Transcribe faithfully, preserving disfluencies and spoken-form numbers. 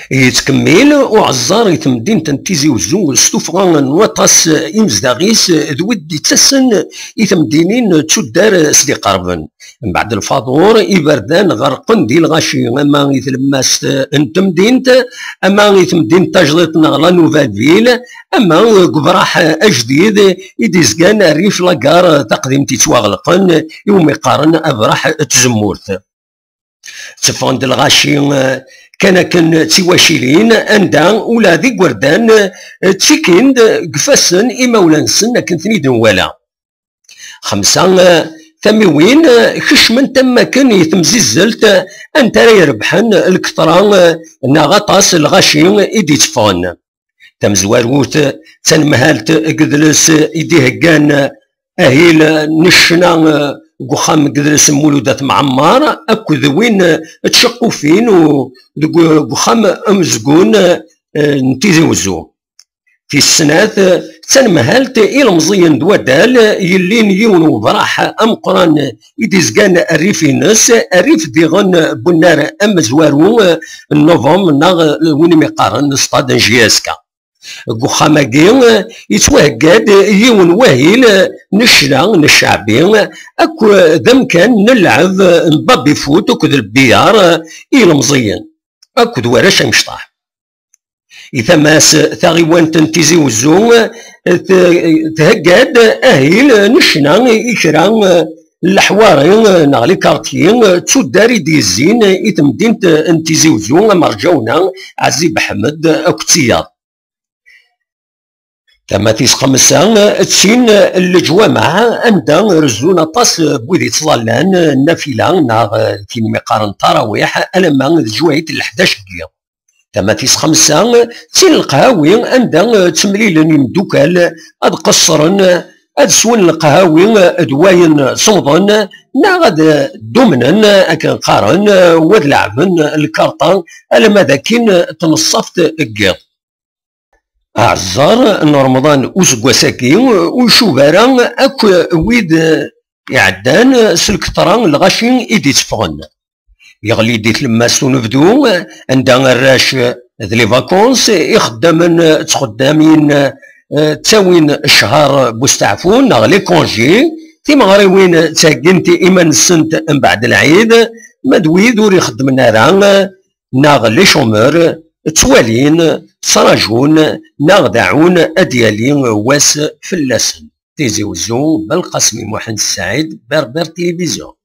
Yettkemmil uɛeẓẓar i temdint n Tizi Uzzu s tuffɣa n waṭas imezdaɣ-is d wid d-ittasen i temdinin d tuddar s d-iqerben. Mbeɛd lfaḍur, iberdan ɣerqen di lɣaci, ama i tlemmast n temdint, ama i temdint tajdiṭ neɣ la Nouvelle Ville, ama deg ubraḥ ajdid i d-izgan rrif lagar taqdimt yettwaɣelqen, iwumi qqaren abraḥ n tzemmurt. Tteffɣen-d lɣaci, eh, kan akken d tiwacilin, anda ula d igerdan, eh, ttikin-d deg ifassen imawlan-nsen akken ten-id-nwala. Xemsa, eh, tamiwin, eh, kecment am wakken i temzizzelt, eh, anta ara irebḥen lkeṭra, eh, neɣ aṭas lɣaci i d-itteffɣen. Tamezwarut, d tanemhalt deg idles i d-iheggan ahil n ccna deg uxxam n yidles n Mulud At Mɛemmer akked win n tceqqufin u deg, deg uxxam amezgun, eh, n Tizi Uzzu. Tis snat, d tanemhalt ilemẓiyen d waddal yellin yiwen ubraḥ ameqqran i d-izgan rrif-ines, rrif diɣen n unnar amezwaru n novembre neɣ win umi qqaren stade n J S K. Deg uxxam-agi, yettwahegga-d yiwen wahil n ccna n cceɛbi akked amkan n lleɛb n baby-foot akked lbiyar i yilemẓiyen akked warrac amecṭaḥ. I tama-s, taɣiwant n Tizi Uzzu t-, thegga-d ahil n ccna i kra n leḥwari neɣ les quartiers d tuddar i d-yezzin i temdint n Tizi Uzzu, am Rǧawna, Ɛezzi Beḥmed akked tiyaḍ. Tama tis xemsa, d tin n leǧwameɛ anda rezzun aṭas n wid yettẓallan nnafila neɣ tin umi qqaren ttarawiḥ alamma d leǧwayet n leḥdac n yiḍ. Tama tis xemsa, d tin n leqhawi anda ttemlilen imeddukal ad qeṣṣren, ad swen leqhawi d wayen semmḍen, neɣ ad ddumnen akken qqaren, u ad leɛben lkarṭa alamma d akin tneṣṣaft n yiḍ. Aɛeẓẓar n Remḍan useggas-agi ur icub ara akk wid iɛeddan s lkeṭra n lɣaci i d-itteffɣen. Yeɣli-d di tlemmast unebdu, anda arrac d les vacances, ixeddamen d txeddamin, eh, ttawin cchar n usteɛfu neɣ les congés, timeɣriwin ttheggint iman-nsent mbeɛd lɛid, ma d wid ur ixeddmen ara, neɣ les chômeurs, ttwalin, ttrajun, neɣ deɛɛun ad d-yali wass fell-asen. Tizi Uzzu, Belqasem Muḥend Ssaɛid, Berbère Télévision.